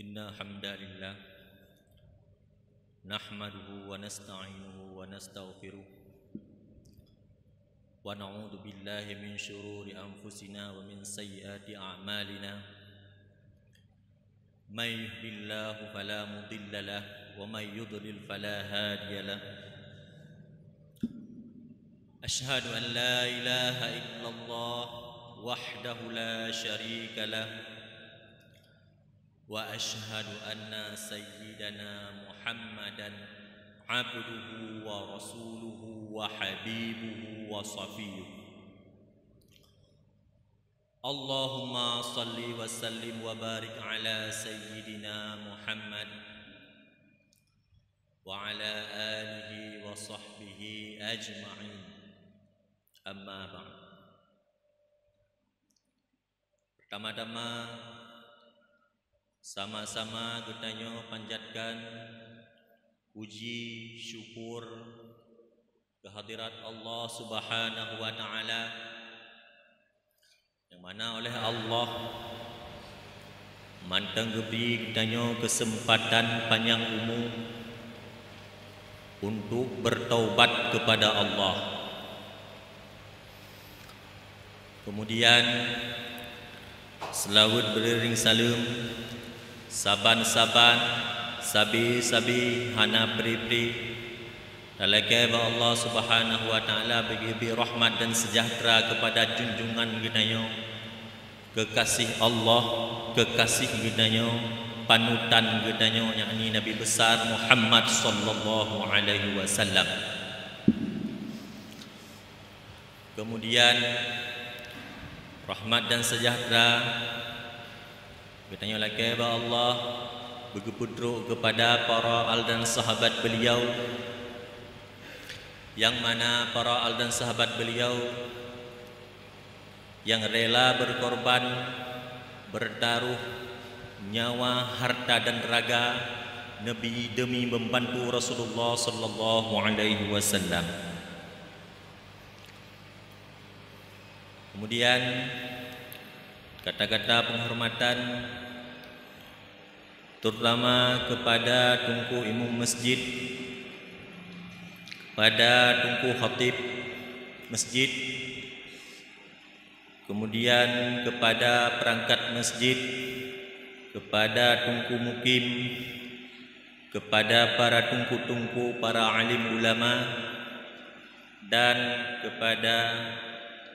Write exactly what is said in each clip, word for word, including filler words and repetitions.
إن الحمد لله نحمده ونستعينه ونستغفره ونعوذ بالله من شرور أنفسنا ومن سيئات أعمالنا. من يهد الله فلا مضل له ومن يضلل فلا هادي له. أشهد أن لا إله إلا الله وحده لا شريك له، وأشهد أن سيدنا محمدا عبده ورسوله وحبيبه وصفيه. اللهم صل وسلم وبارك على سيدنا محمد وعلى آله وصحبه أجمعين. أما بعد. Pertama-tama, sama-sama geutanyoe panjatkan puji syukur kehadirat Allah Subhanahu wa Ta'ala, nyang mana oleh Allah mantong geubri geutanyoe keuseumpatan panyang umu untuk beutaubat keupada Allah. Keumudian, seulaweuet beuiring saleuem, saban-saban, sabe-sabe, hana pri-pri, talakée bak Allah Subhanahu wa Ta'ala beugeubri rahmat dan seujahteura keupada junjungan geutanyoe, keukasih Allah, keukasih geutanyoe, panutan geutanyoe, yakni Nabi Besar Muhammad sallallahu alaihi wasallam. Keumudian, rahmat dan seujahteura geutanyoe lakée bak Allah beugeupeutrok keupada para al dan sahabat beuliau, nyang mana para al dan sahabat beuliau nyang rela beukorban, beutaroh nyawa, harta dan raga Nabi deumi membantu Rasulullah sallallahu alaihi wasallam. Keumudian, kata-kata peunghormatan terutama keupada Teungku Imum Masjid, keupada Teungku Khatib Masjid, keumudian keupada peurangkat masjid, keupada Teungku Mukim, keupada para teungku-teungku, para alim ulama, dan keupada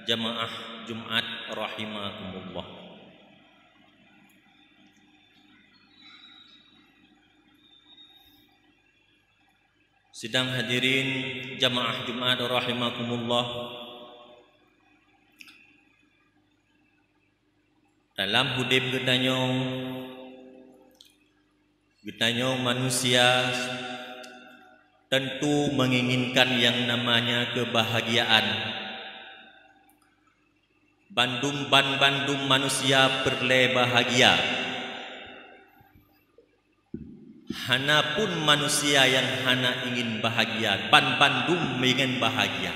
jamaah Jumat rahimakumullah. Sidang hadirin jamaah Jumat rahimakumullah, dalam udeb geutanyoe, geutanyoe manusia tentu menginginkan yang namanya kebahagiaan. Bandum, ban-, bandum manusia peureulée bahagia. Hana pun manusia nyang hana ingin bahagia, ban-, bandum ingin bahagia.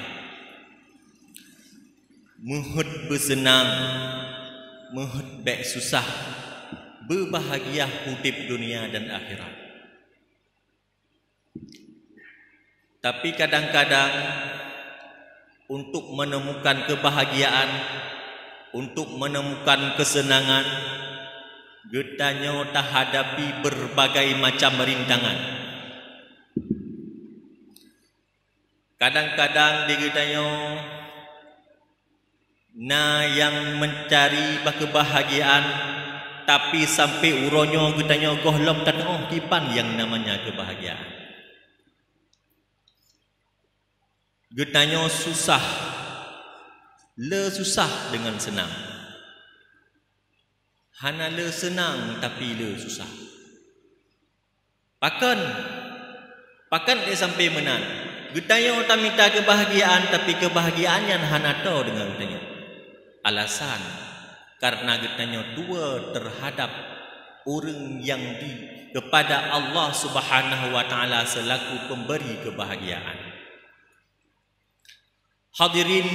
Meuheuet beuseunang, meuheuet bék susah, beubahagia udeb dunia dan akhirat. Tapi kadang-kadang untuk menemukan kebahagiaan, untuk menemukan kesenangan, geutanyoe tahadapi berbagai macam rintangan. Kadang-kadang di geutanyoe na nyang meucari bah kebahagiaan, tapi sampai uroe nyoe geutanyoe gohlom tatu'oh kiban nyang namanya kebahagiaan. Geutanyoe susah, le susah dengan senang. Hana le seunang, tapi le susah. Pakon? Pakon lé sampai meunan? Geutanyoe tamita keubahgiaan, tapi keubahgiaan nyan hana toe deungon geutanyoe. Alasan, kareuna geutanyoe tuwoe teuhadab ureuëng nyang di keupada Allah Subhanahu wa Ta'ala seulaku peumberi keubahgiaan. Hadirin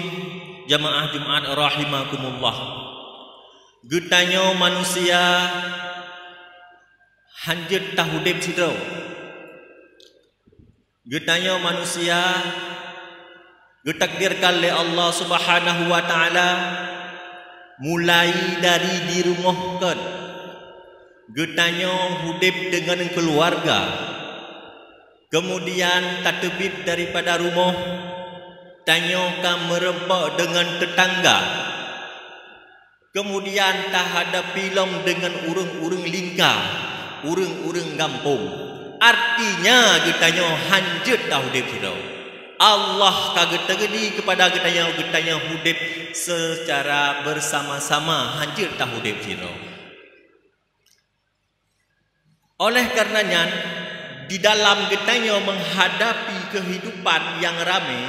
jamaah Jumat rahimakumullah. Geutanyoe manusia Hanjeuet taudeb sidroe. Geutanyoe manusia geutakdirkan lé Allah Subhanahu wa Ta'ala mulai dari di rumoh kon. Geutanyoe udeb deungon keuluwarga, keumudian tateubiet daripada rumoh, tanyoe ka meurumpok deungon teutangga. Keumudian tahadapi lom deungon ureuëng-ureuëng lingka, ureuëng-ureuëng gampông. Artinya geutanyoe hanjeuet taudeb sidroe. Allah ka geuteugedi keupada geutanyoe, geutanyoe udeb seucara beusama-sama, hanjeuet taudeb sidroe. Oleh kareuna nyan, di dalam geutanyoe meuhadapi keuhidupan nyang ramé,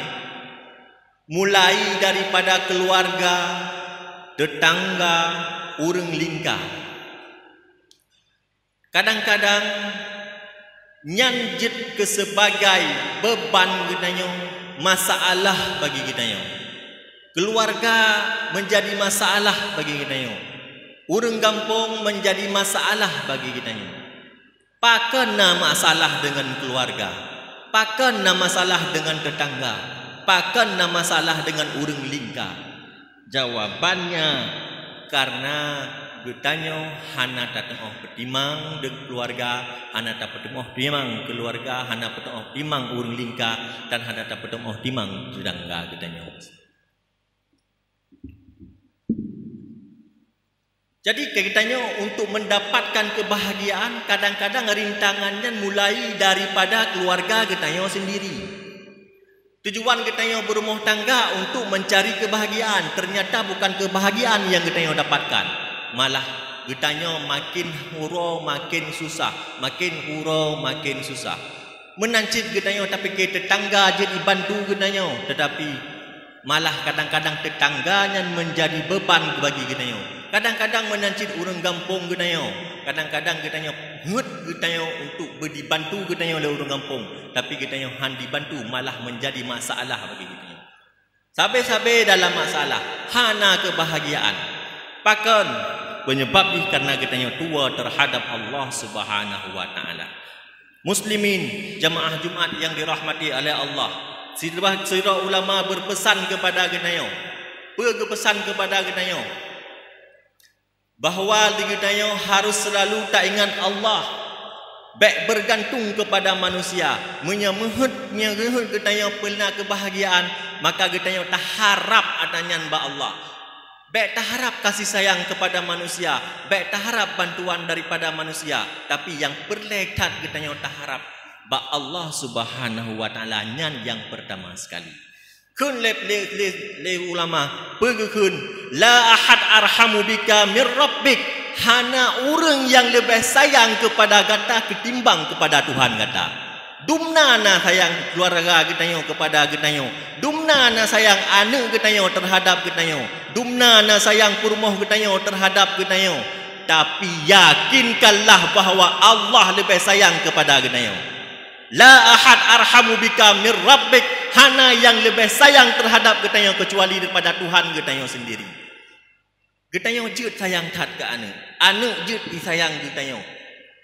mulai daripada keuluwarga, teutangga, ureuëng lingka. Kadang-kadang nyan jeuet keu seubagai beuban geutanyoe, masalah bagi geutanyoe. Keuluwarga meunjadi masalah bagi geutanyoe. Ureuëng gampông meunjadi masalah bagi geutanyoe. Pakon na masalah deungon keuluwarga? Pakon na masalah deungon teutangga? Pakon na masalah deungon ureuëng lingka? Jawabannya, kareuna geutanyoe hana tateuoh peutimang deungon keuluwarga, hana tapeutimang keuluwarga, hana peutimang ureuëng lingka, dan hana tapeutimang teutangga geutanyoe. Jadi, geutanyoe untuk mendapatkan kebahagiaan, kadang-kadang rintangan nyan mulai daripada keuluwarga geutanyoe sendiri. Tujuan geutanyoe beurumoh tangga untuk mencari kebahagiaan, ternyata bukan kebahagiaan nyang geutanyoe dapatkan. Malah geutanyoe makin uroe makin susah, makin uroe makin susah. Meunan cit geutanyoe tapike teutangga jeuet jibantu geutanyoe, teutapi malah kadang-kadang teutangga nyan meunjadi beuban bagi geutanyoe. Kadang-kadang meunan cit ureuëng gampông geutanyoe, kadang-kadang geutanyoe heuet geutanyoe untuk beujibantu geutanyoe lé ureuëng gampông, tapi geutanyoe han jibantu, malah meunjadi masalah bagi geutanyoe. Sabe-sabe dalam masalah, hana kebahagiaan. Pakon? Peunyeubab jih kareuna geutanyoe tuwoe teuhadab Allah Subhanahu wa Ta'ala. Muslimin, jamaah Jumat nyang dirahmati oleh Allah, sidroe, sidroe ulama beupeusan keupada geutanyoe. Peue geupeusan keupada geutanyoe? Bahwa di geutanyoe harôh seulalu taingat Allah, bék beugantung keupada manusia. Meunyoe meuheuet, meunyoe meuheuet geutanyoe peuna keubahgiaan, maka geutanyoe taharab ata nyan bak Allah. Bék taharab kasih sayang keupada manusia, bék taharab bantuan daripada manusia, tapi nyang peureulée that geutanyoe taharab bak Allah Subhanahu wa Ta'ala, nyan nyang peurtama seukali. Kheun lé, lé, lé, lé ulama, peue geukheun, "La ahad arhamu bika mir rabbik." Hana ureuëng nyang leubeh sayang keupada gata keutimbang keupada Tuhan gata. Dumna na sayang keuluwarga geutanyoe keupada geutanyoe. Dumna na sayang aneuëk geutanyoe teuhadab geutanyoe. Dumna na sayang peurumoh geutanyoe teuhadab geutanyoe. Tapi yakinkanlah bahwa Allah leubeh sayang keupada geutanyoe. "La ahad arhamu bika mir rabbik." Hana nyang leubeh sayang teuhadab geutanyoe keucuali daripada Tuhan geutanyoe sendiri. Geutanyoe jeuet sayang that keu aneuëk. Aneuëk jeuet disayang geutanyoe.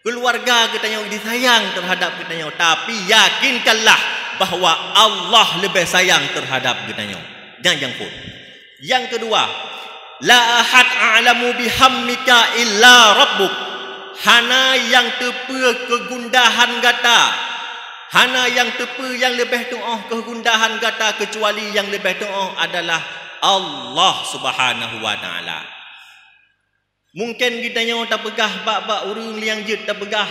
Keuluwarga geutanyoe disayang teuhadab geutanyoe. Tapi yakinkanlah bahwa Allah leubeh sayang teuhadab geutanyoe. Nyan nyang phôn. Nyang keudua, "La ahad a'lamu bihammika illa rabbuk." Hana nyang teupeue keugundahan gata. Hana nyang teupeue nyang leubeh tuoh keugundahan gata keucuali nyang leubeh tuoh adalah Allah Subhanahu wa Ta'ala. Mungken geutanyoe tapeugah bak-bak ureuëng nyang jeuet tapeugah,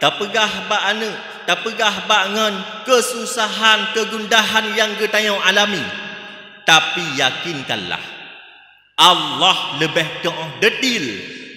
tapeugah bak aneuëk, tapeugah bak ngon keususahan, keugundahan nyang geutanyoe alami. Tapi yakinkanlah, Allah leubeh tuoh deutil,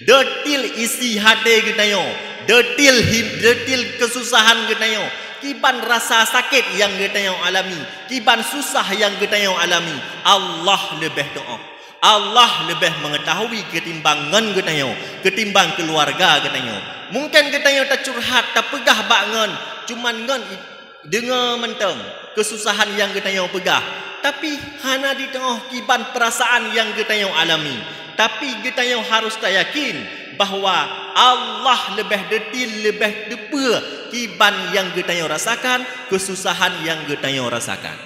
deutil isi haté geutanyoe, deutil hi-, deutil keususahan geutanyoe, kiban rasa sakét nyang geutanyoe alami, kiban susah nyang geutanyoe alami, Allah leubeh tuoh. Allah leubeh meungeutahui keutimbang ngon geutanyoe, keutimbang keuluwarga geutanyoe. Mungken geutanyoe tacurhat, tapeugah bak ngon, cuman ngon i-, deungoe mantong keususahan nyang geutanyoe peugah, tapi hana jituoh kiban peurasaan nyang geutanyoe alami. Tapi geutanyoe harôh tayakin bahwa Allah leubeh detail, leubeh teupeue kiban nyang geutanyoe rasakan, keususahan nyang geutanyoe rasakan.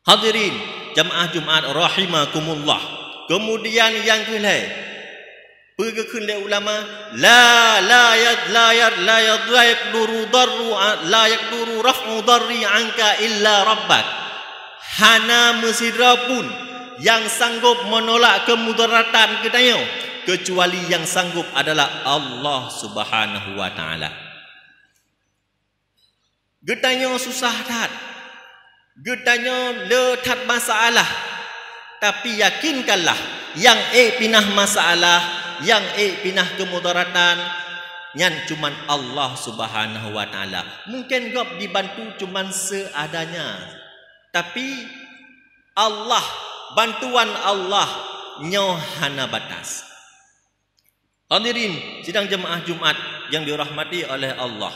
Hadirin jamaah Jumat rahimakumullah. Kemudian nyang keulhèe, peue geukheun lé ulama, la, la yad-, la yad-, la yad-, la yaqduru darru a-, la yaqduru raf'u darri anka illa rabbak. Hana meusidroe pun nyang sanggop meunolak keumudaratan geutanyoe, keucuali nyang sanggop adalah Allah Subhanahu wa Ta'ala. Geutanyoe susah that. Geutanyoe le that masalah. Tapi yakinkanlah, nyang ék pinah masalah, nyang ék pinah keumudaratan, nyan cuman Allah Subhanahu wa Ta'ala. Mungken gob dibantu cuman seadanya. Tapi Allah, bantuan Allah nyoe hana batas. Hadirin sidang jamaah Jumat yang dirahmati oleh Allah.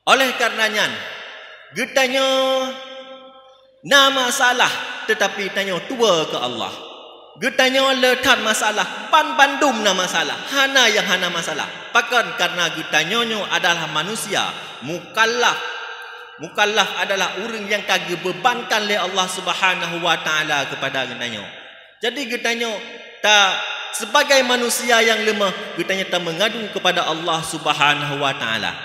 Oleh karena nyan, geutanyoe na masalah, tetapi tanyoe tuwoe keu Allah. Geutanyoe le that masalah, ban bandum na masalah, hana nyang hana masalah. Pakon? Karena geutanyoe nyoe adalah manusia, mukallaf. Mukallaf adalah ureuëng nyang ka geubeubankan lé Allah Subhanahu wa Ta'ala kepada geutanyoe. Jadi geutanyoe ta, sebagai manusia nyang leumah, geutanyoe ta meungadu kepada Allah Subhanahu wa Ta'ala.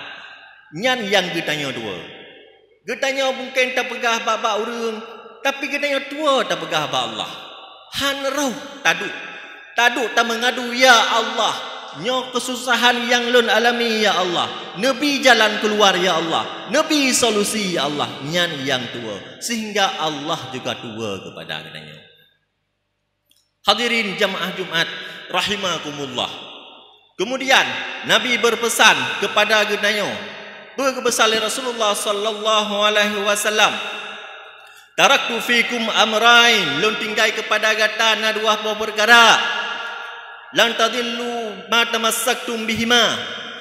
Nyan nyang geutanyoe tuwoe. Geutanyoe mungken tapeugah bak-bak ureuëng, tapi geutanyoe tuwoe tapeugah bak Allah. Han roh taduek. Taduek ta meungadu, "Ya Allah, nyoe keususahan nyang lôn alami, ya Allah. Neubi jalan keuluar, ya Allah. Neubi solusi, ya Allah." Nyan nyang tuwoe. Sehingga Allah juga tuwoe kepada geutanyoe. Hadirin jamaah Jumat rahimakumullah. Kemudian Nabi berpesan kepada geutanyoe, peue geupeusan lé Rasulullah sallallahu alaihi wasallam, "Taraktu fikum amrain," lôn tinggai kepada gata na dua boh peukara. "Lan tadillu ma tamassaktum bihima,"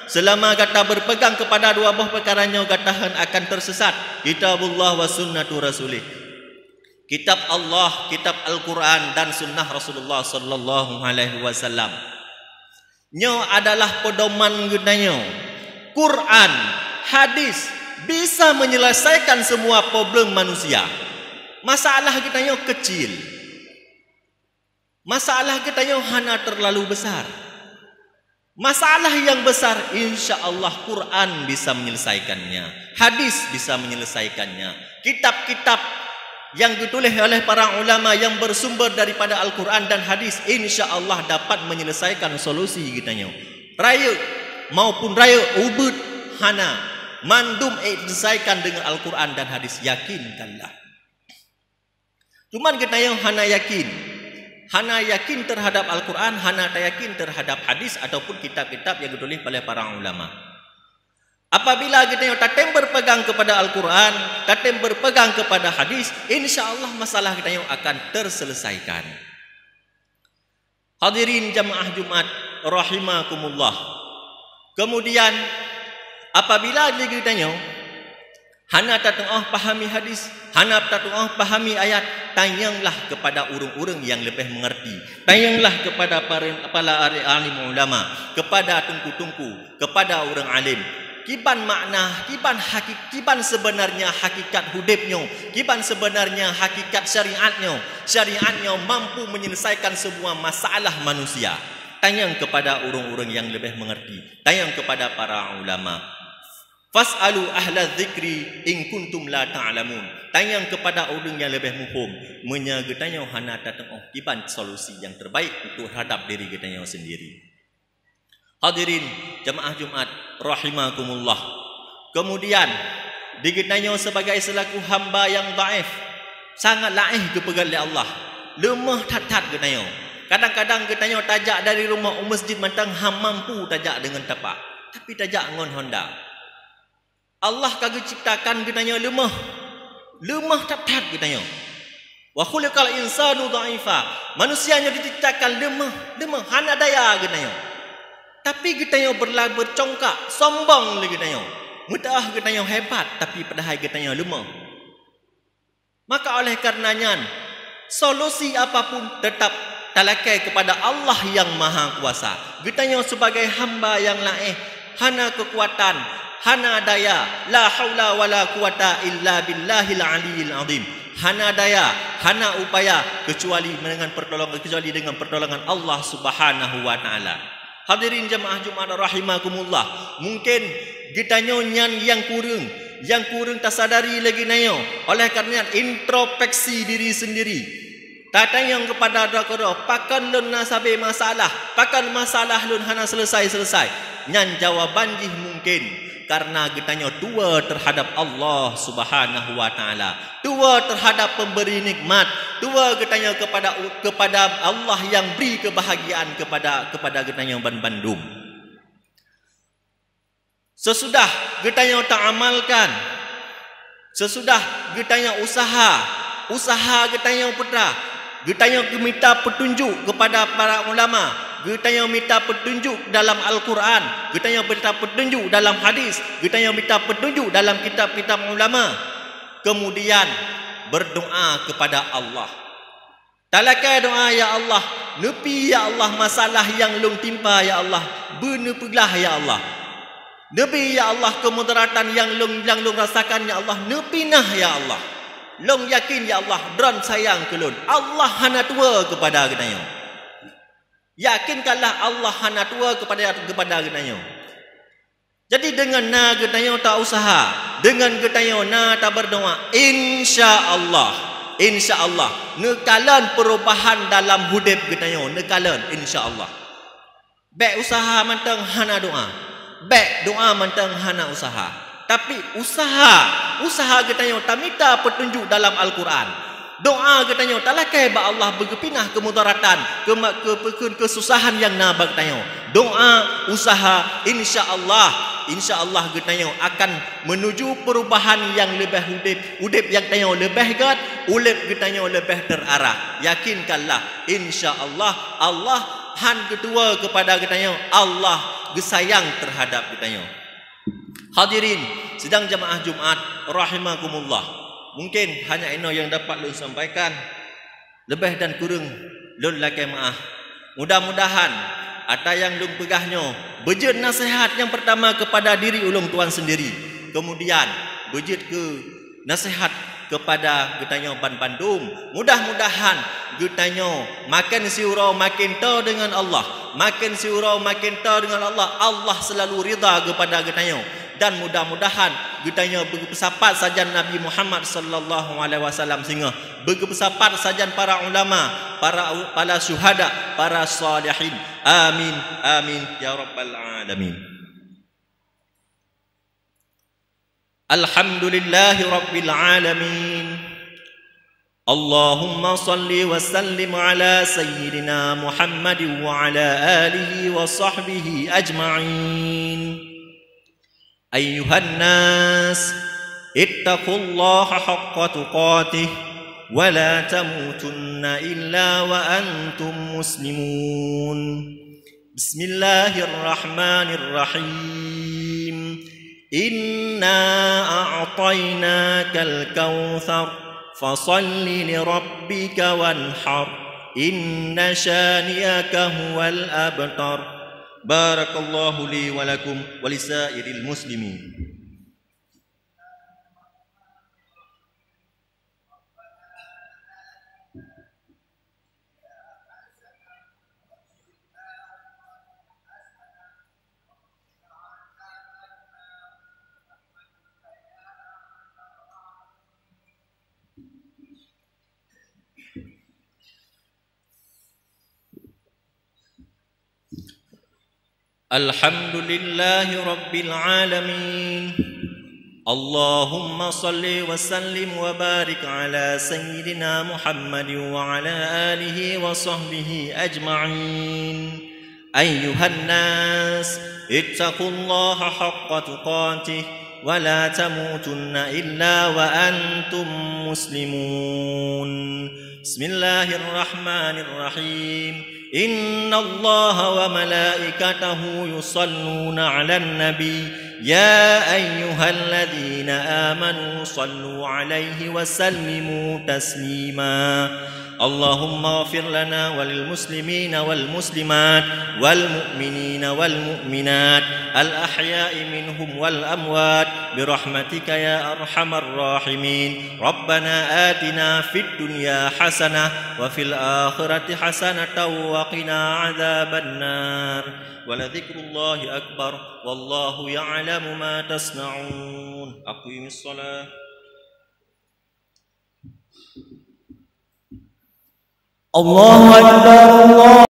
selama gata berpegang kepada dua boh peukara nyoe, gata hán akan tersesat, kitabullah wa sunnatu rasulih. Kitab Allah, kitab Al-Quran dan sunnah Rasulullah sallallahu alaihi wasallam. Nyoe adalah pedoman geutanyoe. Quran, hadis bisa menyelesaikan semua problem manusia. Masalah geutanyoe kecil. Masalah geutanyoe hana terlalu besar. Masalah yang besar, insya Allah Quran bisa menyelesaikannya. Hadis bisa menyelesaikannya. Kitab-kitab yang ditulis oleh para ulama yang bersumber daripada Al-Quran dan hadis, insya Allah dapat menyelesaikan solusi geutanyoe. Rayeuk maupun rayeuk ubit hana, mandum ék diselesaikan dengan Al-Quran dan hadis, yakinkanlah. Cuman geutanyoe hana yakin. Hana yakin terhadap Al-Quran, hana tayakin terhadap hadis ataupun kitab-kitab yang ditulis oleh para ulama. Apabila geutanyoe tatem berpegang kepada Al-Quran, tatem berpegang kepada hadis, insya Allah masalah geutanyoe akan terselesaikan. Hadirin jamaah Jumat rahimakumullah. Kemudian, apabila lé geutanyoe hana tateungoh pahami hadis, hana tateungoh pahami ayat, tanyonglah kepada ureuëng-ureuëng nyang leubeh mengerti. Tanyonglah kepada para, para alim ulama, kepada teungku-teungku, kepada ureuëng alim. Kiban makna, kiban haki-, kiban sebenarnya hakikat udeb nyoe, kiban sebenarnya hakikat syariat nyoe. Syariat nyoe mampu menyelesaikan semua masalah manusia. Tanyong kepada ureuëng-ureuëng nyang leubeh mengerti. Tanyong kepada para ulama. "Fas'alu ahla dzikri in kuntum la ta'lamun." Tanyong kepada ureuëng nyang leubeh muphom. Meunyoe geutanyoe hana tateungoh kiban solusi nyang terbaik untuk terhadap diri geutanyoe sendiri. Hadirin jamaah Jumat rahimakumullah. Kemudian, di geutanyoe sebagai selaku hamba nyang dhaif, sangat laéh geupeugét lé Allah. Leumah that-that geutanyoe. Kadang-kadang geutanyoe tajak dari rumoh u masjid mantong hana mampu tajak deungon tapak, tapi tajak ngon honda. Allah ka geuciptakan geutanyoe leumah. Leumah that-that geutanyoe. "Wa khuliqal insanu dha'ifa." Manusia nyoe diciptakan leumah, leumah, hana daya geutanyoe. Tapi geutanyoe beurla-, beucongkak, sombong lé geutanyoe. Meuteumé geutanyoe hebat, tapi padahai geutanyoe leumah. Maka oleh karena nyan, solusi apapun tetap Talakée keupada Allah nyang Maha Kuasa. Geutanyoe sibagai hamba nyang laéh, hana keukuatan, hana daya, la haula wala quwata illa billahil aliyil azim. Hana daya, hana upaya keucuali deungon pertolongan, keucuali deungon pertolongan Allah Subhanahu wa Taala. Hadirin jamaah Jumat rahimakumullah, mungken geutanyoe nyan nyang kureueng, nyang kureueng tasadari lé geutanyoe. Oleh kareuna nyan, introspeksi diri sendiri. Tatanyong keupada droe keudroe, "Pakon lôn na sabe masalah? Pakon masalah lôn hana selesai-selesai?" Nyan jawaban jih mungken karena geutanyoe tuwoe terhadap Allah Subhanahu wa Taala, tuwoe terhadap pemberi nikmat, tuwoe geutanyoe kepada, kepada Allah yang beri kebahagiaan kepada, kepada geutanyoe ban bandum. Sesudah geutanyoe taamalkan, sesudah geutanyoe usaha, usaha geutanyoe peugah, geutanyoe mita peutunjuk kepada para ulama, geutanyoe mita peutunjuk dalam Al-Quran, geutanyoe mita peutunjuk dalam hadis, geutanyoe mita peutunjuk dalam kitab-kitab ulama. Kemudian berdoa kepada Allah. Talakée doa, "Ya Allah, neupi, ya Allah, masalah nyang lôn timpa, ya Allah, beuneupeuglah, ya Allah. Neupi, ya Allah, keumudaratan nyang lôn, nyang lôn rasakan, ya Allah, neupinah, ya Allah. Lôn yakin, ya Allah, Droen sayang keu lôn." Allah hana tuwoe keupada geutanyoe. Yakinkanlah, Allah hana tuwoe keupada, keupada geutanyoe. Jadi, deungon na geutanyoe tausaha, deungon geutanyoe na taberdoa, insya Allah, insya Allah, neukalon perubahan dalam udeb geutanyoe, neukalon, insya Allah. Bék usaha mantong hana doa, bék doa mantong hana usaha. Tapi usaha, usaha geutanyoe tamita peutunjuk dalam Al-Quran. Doa geutanyoe talakée bak Allah beugeupinah keumudaratan, keuma-, keu-, keu-, keususahan nyang na bak geutanyoe. Doa, usaha, insya Allah, insya Allah geutanyoe akan menuju perubahan nyang leubeh udeb, udeb nyang tanyoe leubeh gét, udeb geutanyoe leubeh terarah. Yakinkanlah, insya Allah, Allah han geutuwoe keupada geutanyoe, Allah geusayang terhadap geutanyoe. Hadirin sidang jamaah Jumat rahimakumullah, mungkin hanya inoe nyang dapat lôn sampaikan, leubeh dan kureueng lôn lakée meuáh. Mudah-mudahan ata nyang lôn peugah nyoe beujeuet naseuhat nyang peurtama keupada diri ulôn tuan sendiri, keumudian beujeuet keu naseuhat keupada geutanyoe ban bandum. Mudah-mudahan geutanyoe maken siuroe maken toe deungon Allah, maken siuroe maken toe deungon Allah. Allah seulalu ridha keupada geutanyoe, dan mudah-mudahan geutanyoe beugeupeusapat sajan Nabi Muhammad sallallahu alaihi wasallam singoh, beugeupeusapat sajan para ulama, para, para syuhada, para salihin. Amin, amin ya rabbal alamin. Alhamdulillahi rabbil alamin. Allahumma salli wa sallim ala sayyidina Muhammadin wa ala alihi wa sahbihi ajma'in. Ayyuhan nas, ittaqullaha haqqa tuqatih, wa la tamutunna illa wa antum muslimun. Bismillahirrahmanirrahim. Inna a'tainakal kautsar, fasalli li rabbika wanhar, inna syani'aka huwal abtar. Barakallahu li wa lakum wa lisairil muslimin. Alhamdulillahi rabbil alamin. Allahumma salli wa sallim wa barik ala sayyidina Muhammadin wa ala alihi wa sahbihi ajma'in. Ayyuhan nas, ittaqullaha haqqa tuqatih, wa la tamutunna illa wa antum muslimun. Bismillahirrahmanirrahim. Innallaha wa malaikatahu yusalluna 'alan nabi. Ya ayyuhalladzina amanu sallu 'alaihi wa sallimu taslima. اللهم اغفر لنا وللمسلمين والمسلمات والمؤمنين والمؤمنات الأحياء منهم والأموات برحمتك يا أرحم الراحمين. ربنا آتنا في الدنيا حسنة وفي الآخرة حسنة وقنا عذاب النار. ولذكر الله أكبر. والله يعلم ما تصنعون. أقيم الصلاة. الله أكبر، الله